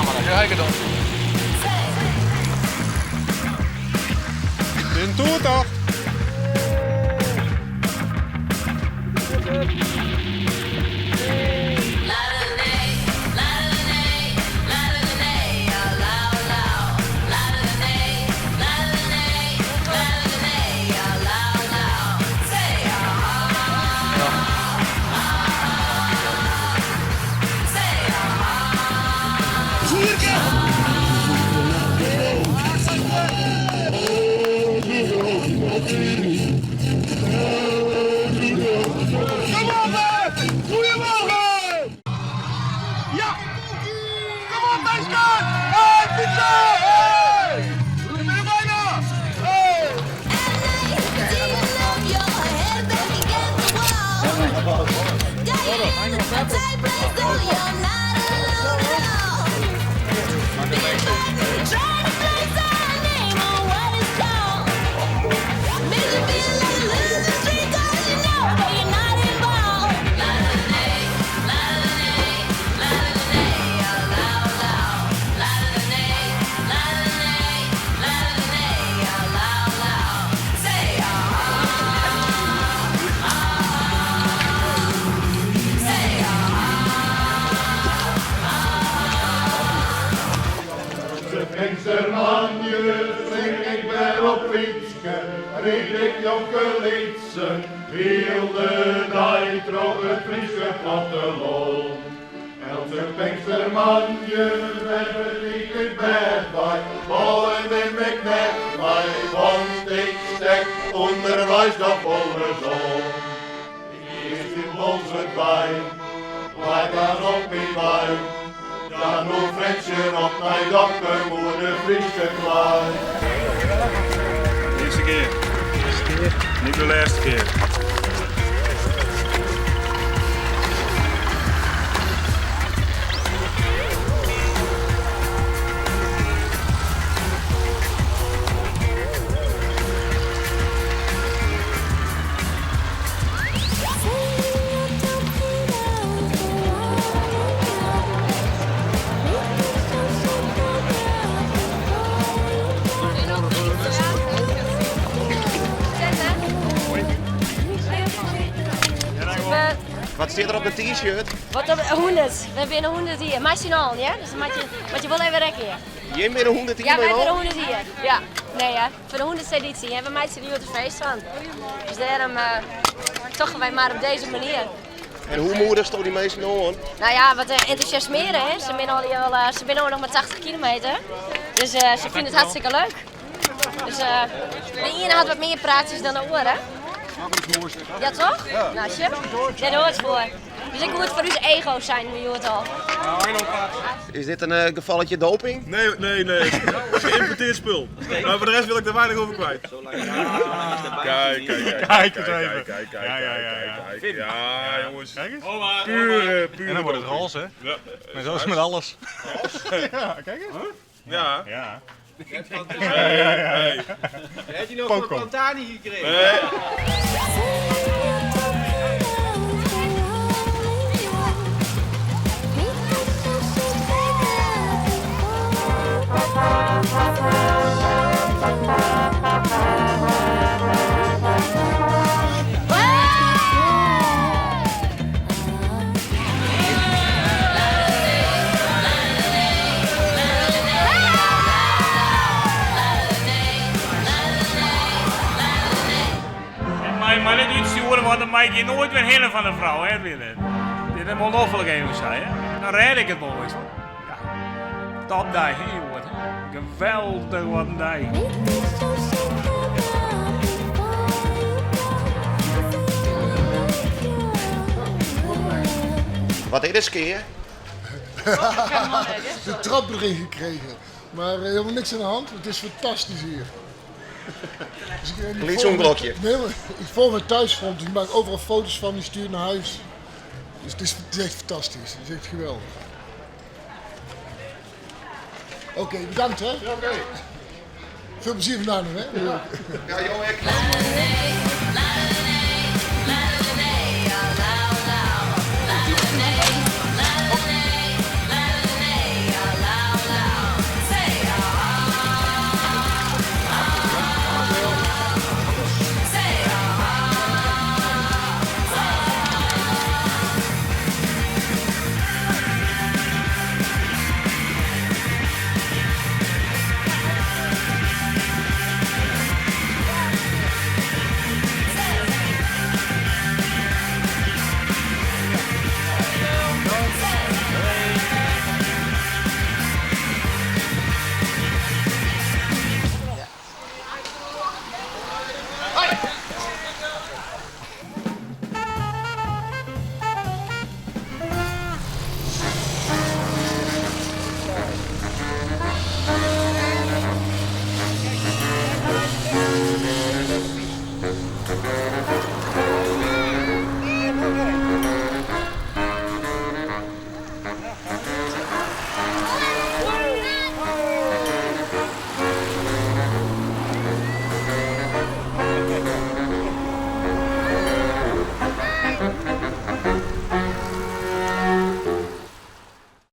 Ja, Een toertocht. Kom op, Bert! Goedemorgen! Ja! Kom op, Thijske! Hey, fietsen! Hey! We zijn er bijna! Hey! De Pinkstermoandei spring ik wer op fytske, ryd ik jonke lytsen, hiel de dei troch it Fryske plattelân. Eltse Pinkstermoandei wer betiid út bêd wei, bollen nim ik net mei, want ik stek ûnderweis noch wolris oan. Earst yn Boalsert wei, leit dan op myn wei, dan oer Frjentsjer op nei Dokkum oer de Fryske klaai. Earste kear. Net de lêste kear. Wat stiet der op de t-shirt? Wat op 100. We binne 100 jier. Mei syn allen, ja? Dus dan moat je wol even rekkenje. Jim binne 100 jier? Ja, wy binne 100 jier. Ja. Nee, ja. Foar de 100ste edysje. En we meitsje der hjoed in feest fan. Dus dêrom dogge wy mar op dizze manier. En hoe moedichsto dy minsken oan? Nou ja, wat entûsjasmearje. Hè? Se binne al, al, se binne noch mar 80 kilometer. Dus se fine it hartstikke leuk. Dus de iene hat wat mear praatsjes dan de oare. Ja, toch? Nou, sjoch. Dêr hoort foar. Dus ek goed foar ús ego zijn we hjoed al. Is dit in gefalletje doping? Nee, nee, nee. Geïmporteerd spul. Maar voor de rest wil ik er weinig over kwijt. Kijk, kijk, kijk. Kijk eens even. Kijk, kijk, kijk, Ja, ja, ja, ja. kijk, kijk. Ja, jongens. Kijk eens. Pure, pure En dan wordt het doping. roze, hè? Ja. Maar zo is het met alles. Ja, kijk eens. Ja. Ja. Hey, hey. Heb je nog van Pokon. Pantani gekregen? Hey. Het mei my net útstjoere, want dan mei ik noait wer hinne fan de frou, hè, Willem. Dit is wol noflik even sa, hè. Dan rêd ik it wol, witst wol. Ja. Topdei, hè, hjoed. Geweldich, wat in dei. Wat is de skea? De trap erin gekregen. Maar helemaal niks aan de hand. Het is fantastisch hier. Dus ik, Lyts ûngelokje. Nee, maar ik voel me thuisfront. Dus ik maak overal foto's van, die stuur naar huis. Dus het is echt fantastisch. Het is echt geweldig. Oké, bedankt hè. Ja, oké. Veel plezier vandaag nog hè. Ja, joh, ik.